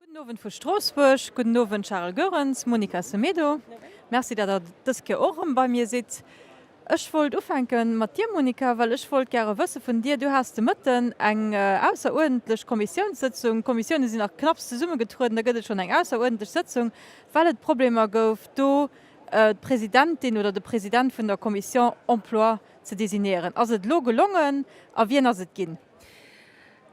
Gudden Owend vu Stroossbuerg, gudden Owend Charel Goerens, Monica Semedo. Merci, datt Der dës Kéier och erëm bei mir sidd. Ech wollt ufänke mat dir, Monica, well ech wollt gäre wësse vun dir, du has de Mëtten eng ausseruerdentlech Kommissiounssëtzung, d'Kommissioune sinn nach knapps zesummegetrueden, da gëtt et schonn eng ausseruerdentlech Sëtzung, well et Problemer gouf, do d'Presidentin oder de President vun der Commission Emploi ze designéieren. Ass et elo gelongen a wien ass et ginn?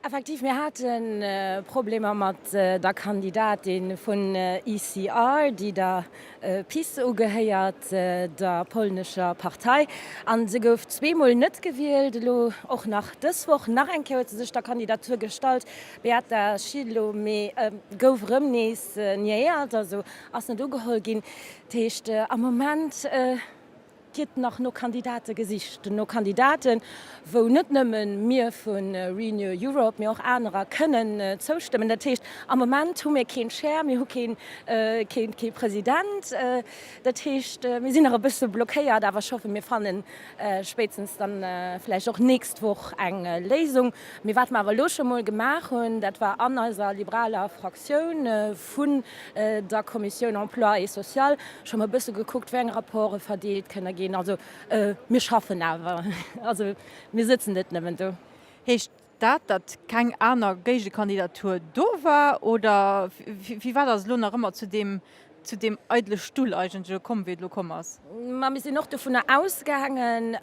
Effektiv, mir hate Problemer mat der Kandidatin vun ECR, déi der PiS ugehéiert, der polnescher Partei. A se gouf zweemol net gewielt, elo och nach dës Woch. Nach eng Kéier huet se sech der Kandidatur gestallt, Beata Szydlo, mee gouf erëm nees niéiert, also ass net ugeholl ginn. Dat heescht, am Moment Gëtt nach no Kandidate gesicht, no Kandidaten, wou net nëmme mir vu Renew Europe, mee och anerer kënnen zoustëmmen. Dat heescht, am Moment hu mir keen Chair, mir hu keen, kee President. Dat heescht, mir sinn nach e bësse blockéiert, awer ech hoffen, mir fanne spéitstens dann vläicht och nächst Woch eng Léisung. Mee wat mer awer elo scho mol gemaach hunn, dat war an eiser liberaler Fraktioun vun der Kommissioun Emploi et social scho mol e bësse gekuckt, wéi eng Rapporte verdeelt kënne ginn. Also mir schaffen awer, also mir sëtzen net nëmmen do. Heescht dat, datt keng aner Géigekandidatur do war oder firwat ass et elo nach ëmmer zu deem zu deem eidele Stull eigentlech elo komm, wéi et elo komm ass? Ma mir sinn och dovunner ausgaangen,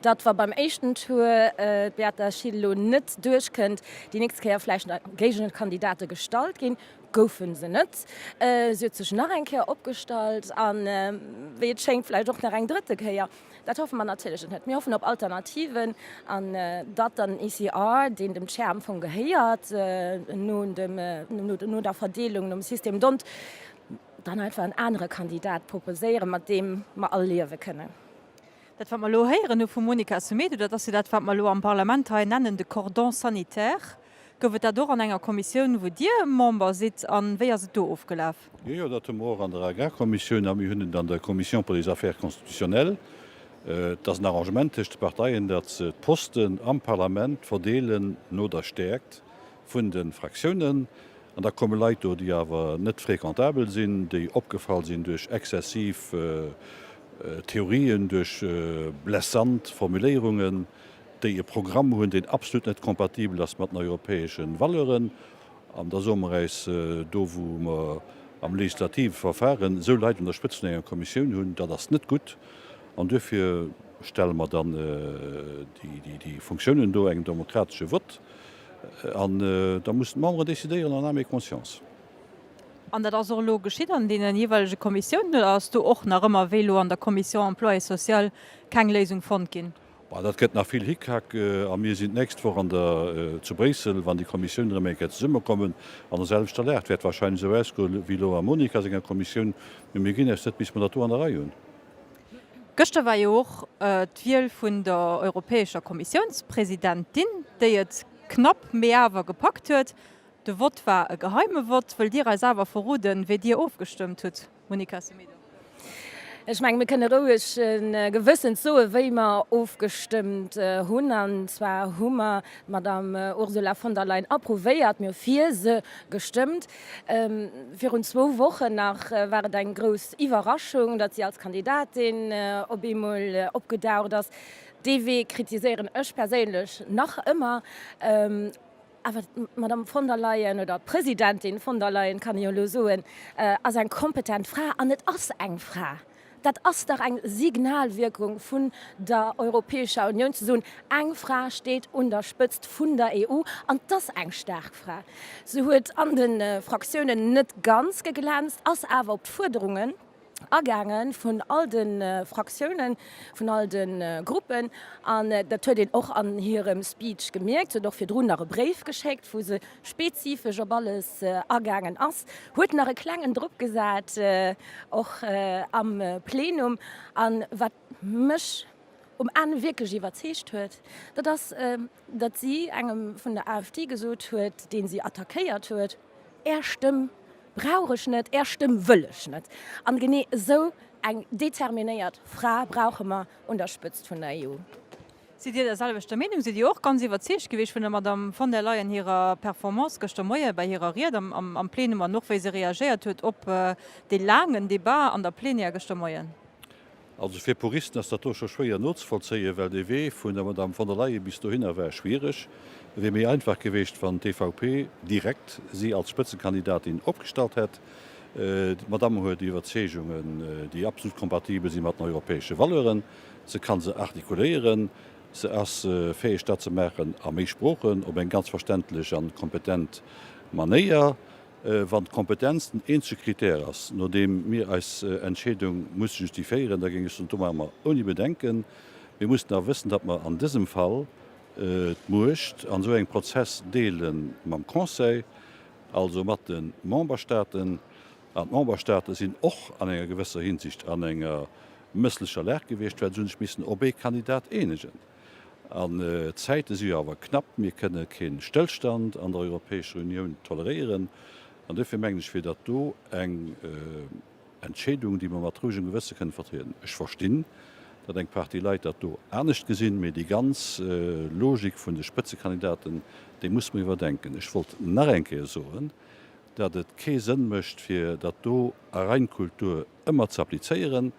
datt wa beim éischten Tour d'Beata Szydlo net duerchkënnt, déi nächst Kéier vläicht nach Géigenkandidate gestallt ginn. Goufe se net. Si huet sech nach eng Kéier opgestallt an, wéi et schéngt, vläicht och nach eng drëtte Kéier. Dat hoffe mer natierlech net. Mir hoffen op Alternativen an datt dann den ECR, deen dem Chair am Fong gehéiert, no dem, no der Verdeelung nom System D'Hondt, dann einfach en anere Kandidat proposéieren, mat deem mer all liewe kënnen. Dat, wat mer elo héieren hu vum Monica Semedo, dat ass jo dat, wat mer elo am Parlament hei nennen de Cordon sanitaire. Gouf et dat och an enger Kommissioun, wou Dir Member sidd, a wéi ass et do ofgelaf? Jo, jo, dat hu mer och an der Agrarkommissioun a mir hunn et an der Commission pour les Affaires constitutionnelles. Et ass en Arrangement tëscht de Parteien, datt se d'Posten am Parlament verdeelen no der Stäerkt vun de Fraktiounen. An da komme Leit do, déi awer net fréquentabel sinn, déi opgefall sinn duerch exzessiv Theorien, duerch blessant Formuléierungen, déi e Programm hunn, deen absolut net kompatibel ass mat den europäesche Valeuren. An da soe mer äis, do wou mer am legislative Verfahren esou Leit un der Spëtzt vun enger Kommissioun hunn, dat ass net gutt. An duerfir stelle mer dann déi Funktiounen do engem demokratesche Vott. An da mussen d'Memberen décidéieren en âme et conscience. An dat ass och elo geschitt an deene jeeweilege Kommissiounen, oder ass do och nach ëmmer, wéi elo an der Commission Emploi et social, keng Léisung fonnt ginn? Bon, dat gëtt nach vill Hickhack a mir sinn d'nächst Woch an der, zu Bréissel, wann déi Kommissiounen erëm eng Kéier zesummekommen, an der selwechter Lag. Et wäert wahrscheinlech esou ausgoen, wéi elo am Monica senger Kommissioun, mee mir ginn eis net, bis mer dat do an der Rei hunn. Gëschter war jo och d'Wiel vun der europäescher Kommissiounspresidentin, déi et knapp, mee awer gepackt huet. De Vott war e geheime Vott. Wëllt Dir eis awer verroden, wéi Dir ofgestëmmt hutt? Monica Semedo. Ech menge mir kënne roueg Gewëssens soen, wéi mer ofgestëmmt hunn. An zwar hu mer d'Madame Ursula von der Leyen approuvéiert, mir hu fir se gestëmmt. Virun zwou Wochen nach war et eng grouss Iwwerraschung, datt si als Kandidatin op eemol opgedaucht ass. Dee Wee kritiséieren ech perséinlech nach ëmmer. Awer d'Madame von der Leyen, oder d'Presidentin von der Leyen, kann ee jo elo soen, ass eng kompetent Fra. An et ass eng Fra. Dat ass dach eng Signalwierkung vun der Europäescher Unioun, ze soen, eng Fra steet un der Spëtzt vun der EU. An et ass eng staark Fra. Se huet an de Fraktiounen net ganz geglänzt, ass awer op d'Fuerderungen, agaange vun all de Fraktiounen, vun all de Gruppen. An dat huet een och an hirem Speech gemierkt. Se huet och virdrun nach e Bréif geschéckt, wou se spezifesch op alles agaangen ass, huet nach e klengen drop gesat, och am Plenum. A wat mech um Enn wierklech iwwerzeegt huet, dat ass, datt si engem vun der AfD gesot huet, dee si attackéiert huet, Är Stëmm brauch ech net, Är Stëmm wëll ech net. An genee esou eng determinéiert Fra brauche mer un der Spëtzt vun der EU. Sidd Dir der selwechter Meenung? Sidd Dir och ganz iwwerzeegt gewiescht vun der Madamm von der Leyen hirer Performance gëschter Moie bei hirer Ried am Plenum an och wéi se reagéiert huet op dee laangen Debat an der Plenière gëschter Moien? Also fir Puristen ass dat do scho schwéier nozevollzéien, well dee Wee vun der Madamm von der Leyen bis dohinner war schwiereg. Et wier méi einfach geweecht, wann d'EVP direkt si als Spëtzekandidatin opgestallt hätt. D'Madamm huet Iwwerzeegungen, déi absolut kompatibel si mat den europäesche Valeuren. Se ka se artikuléieren. Se ass fäeg, dat ze maachen a méi Sproochen, op eng ganz verständlech a kompetent Manéier. Wann d'Kompetenz den eenzege Critère ass, no deem mir eis Entscheedung musse justifiéieren, da géing ech soen, do maache mer ouni Bedenken. Mir mussen awer wëssen, datt mer an dësem Fall d'Muecht an esou engem Prozess deele mam Conseil, also mat de Memberstaaten. An d'Memberstaate sinn och an enger gewësser Hinsicht an enger mësslecher Lag gewiescht, well se hunn sech missen op ee Kandidat eenegen. An d'Zäite si jo awer knapp. Mir kënne kee Stëllstand an der Europäescher Unioun toleréieren. An duerfir mengen ech, wier dat do eng Entscheedung, déi mer mat rouegem Gewësse kënne vertrieden. Ech verstinn, datt eng Partie Leit dat do anescht gesinn, mee déi ganz Logik vun de Spëtzekandidaten, déi musse mer iwwerdenken. Ech wollt nach eng Kéier soen, datt et kee Sënn mécht, fir dat do a Reinkultur ëmmer ze applizéieren,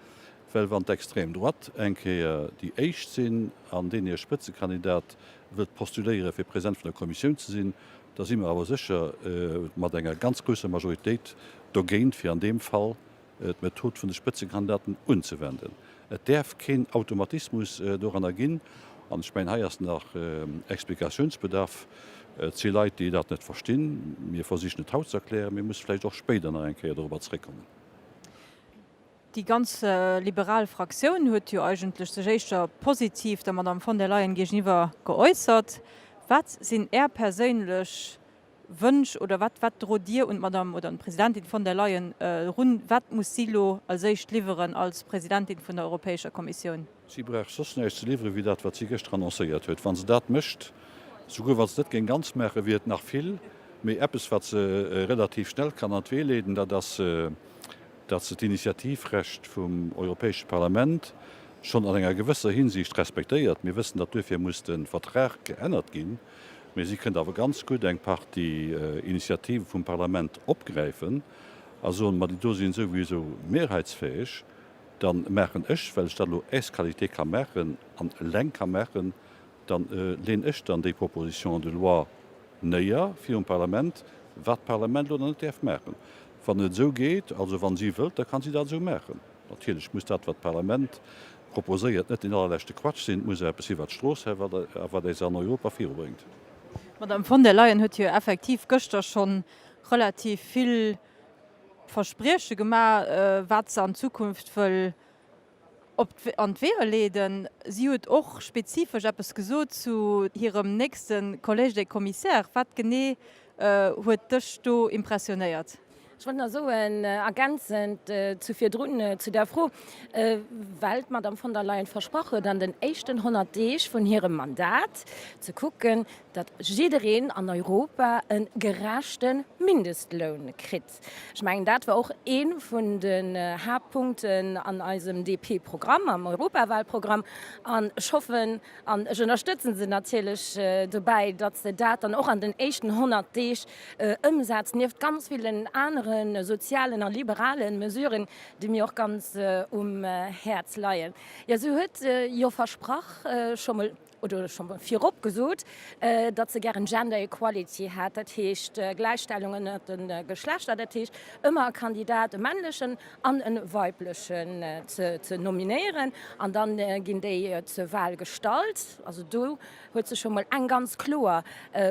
well wann d'Extrême droite eng Kéier déi éischt sinn an deen hir Spëtzekandidat wëllt postuléiere fir President vun der Kommissioun ze sinn, da si mer awer sécher mat enger ganz grousser Majoritéit dogéint, fir an deem Fall d'Method vun de Spëtzekandidaten unzewenden. Et däerf keen Automatismus doranner ginn. An ech mengen, hei ass nach Explikatiounsbedarf. Et si Leit, déi dat net verstinn. Mir versichen et haut ze erklären. Mir musse vläicht och spéider nach eng Kéier dorobber zréckkommen. Déi ganz liberal Fraktioun huet jo eigentlech sech éischter positiv der Madame von der Leyen géigeniwwer geäussert. Wat sinn Är perséinlech Wënsch oder wat, wat drot Dir un d'Madame oder un d'Presidentin von der Leyen erun? Wat muss si elo als éischt liwweren als Presidentin vun der Europäescher Kommissioun? Si brauch soss näischt ze liwweren, wéi dat, wat si gëschter annoncéiert huet. Wa se dat mécht, souguer wa se et net géing ganz maachen, wier et nach vill. Mee eppes, wat se relativ schnell kann an d'Wee leeden, dat ass, datt se d'Initiativrecht vum Europäesche Parlament schonn an enger gewësser Hinsicht respektéiert. Mir wëssen, datt duerfir muss de Vertrag geännert ginn, mee si kënnt awer ganz gutt eng Partie Initiative vum Parlament opgräifen a soen, ma déi do sinn souwisou mehrheitsfäeg, da maachen ech, well ech dat elo ès qualité ka maachen an eleng ka maachen, da leen ech dann déi Proposition de loi néier virum Parlament, wat d'Parlament elo nach net däerf maachen. Wann et esou geet, also wa si wëllt, da kann si dat esou maachen. Natierlech muss dat, wat d'Parlament proposéiert, net deen allerleschte Quatsch sinn. Et muss awer eppes si wat d'Strooss hält a wat äis an Europa virubréngt. D'Madame von der Leyen huet jo effektiv gëschter scho relativ vill Versprieche gemaach, wat se an Zukunft wëll op an d'Weeër leeden. Si huet och spezifesch eppes gesot zu hirem nächste Collège des Commissaires. Wat genee huet dech do impressionéiert? Ech wollt nach soen, ergänzend zu virdrun zu der Fro, well d'Madame von der Leyen versprach huet, an den éischten 100 Deeg vun hirem Mandat ze kucken, datt jiddereen an Europa e gerechte Mindestloun kritt. Ech mengen, dat war och ee vun den Haaptpunkten an eisem DP-Programm, am Europawahlprogramm. An ech hoffen an ech ënnerstëtze se natierlech dobäi, datt se dat dann och an den éischten 100 Deeg ëmsetzt, nieft ganz villen anere sozialen a liberale Mesuren, déi mir och ganz um Häerz leien. Jo, se huet jo versprach, scho mol, oder scho virop gesot, datt se gären Gender Equality hätt, dat heescht Gläichstellung ënnert de Geschlechter, dat heescht ëmmer e Kandidat, e männlechen an e weiblechen ze nominéieren an da ginn déi zur Wahl gestallt. Also do huet se scho mol eng ganz kloer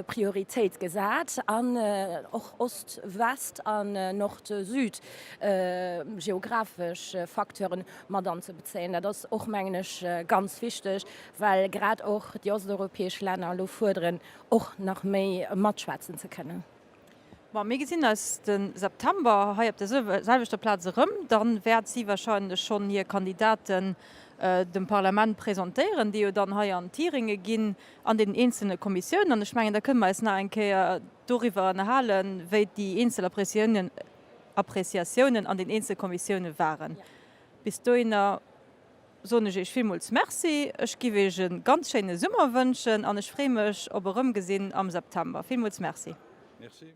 Prioritéit gesat an och Ost-West an Nord-Süd geographesch Facteuren mat anzebezéien. Dat ass och, mengen ech, ganz wichteg, well grad och déi osteuropäesch Länner elo fuerderen, och nach méi matschwätzen ze kënnen. Bon, mir gesinn eis de September hei op der selwechter Plaz erëm. Da wäert si wahrscheinlech schonn hir Kandidaten dem Parlament presentéieren, déi jo dann hei an d'Hearinge ginn an deenen eenzelne Kommissiounen. An ech mengen, da kënne mer eis nach eng Kéier doriwwer ënnerhalen, wéi déi eenzel Appreciatiounen an den eenzel Kommissioune waren. Bis dohinner. Soen ech Iech villmools Merci. Ech giff Iech e ganz schéine Summer wënschen an ech free mech op e Rëmgesinn am September. Villmools Merci. Merci.